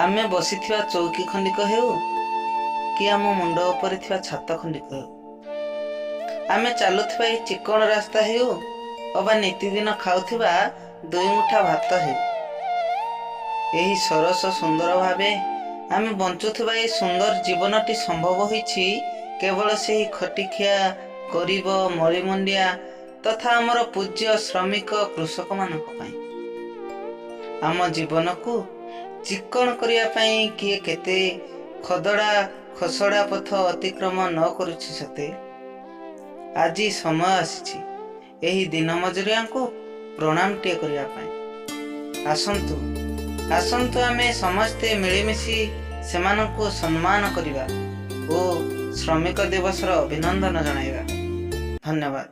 ଆମେ ବସିଥିବା ଚୌକି ଖଣ୍ଡିକ ହେଉ କି ଆମ ମୁଣ୍ଡ ଉପରେ ଥିବା ଛାତ ଖଣ୍ଡିକ ହେଉ, ଆମେ ଚାଲୁଥିବା ଏହି ଚିକ୍କଣ ରାସ୍ତା ହେଉ ଅବା ନିତିଦିନ ଖାଉଥିବା ଦୁଇମୁଠା ଭାତ ହେଉ, ଏହି ସରସ ସୁନ୍ଦର ଭାବେ ଆମେ ବଞ୍ଚୁଥିବା ଏହି ସୁନ୍ଦର ଜୀବନଟି ସମ୍ଭବ ହୋଇଛି କେବଳ ସେହି ଖଟିଖିଆ ଗରିବ ମଳିମୁଣ୍ଡିଆ ତଥା ଆମର ପୂଜ୍ୟ ଶ୍ରମିକ କୃଷକମାନଙ୍କ ପାଇଁ। ଆମ ଜୀବନକୁ ଚିକ୍କଣ କରିବା ପାଇଁ କିଏ କେତେ ଖଦଡ଼ା ଖସଡ଼ା ପଥ ଅତିକ୍ରମ ନ କରୁଛି ସତେ, ଆଜି ସମୟ ଆସିଛି ଏହି ଦିନ ମଜୁରିଆଙ୍କୁ ପ୍ରଣାମଟିଏ କରିବା ପାଇଁ। ଆସନ୍ତୁ ଆସନ୍ତୁ ଆମେ ସମସ୍ତେ ମିଳିମିଶି ସେମାନଙ୍କୁ ସମ୍ମାନ କରିବା ଓ ଶ୍ରମିକ ଦିବସର ଅଭିନନ୍ଦନ ଜଣାଇବା। ଧନ୍ୟବାଦ।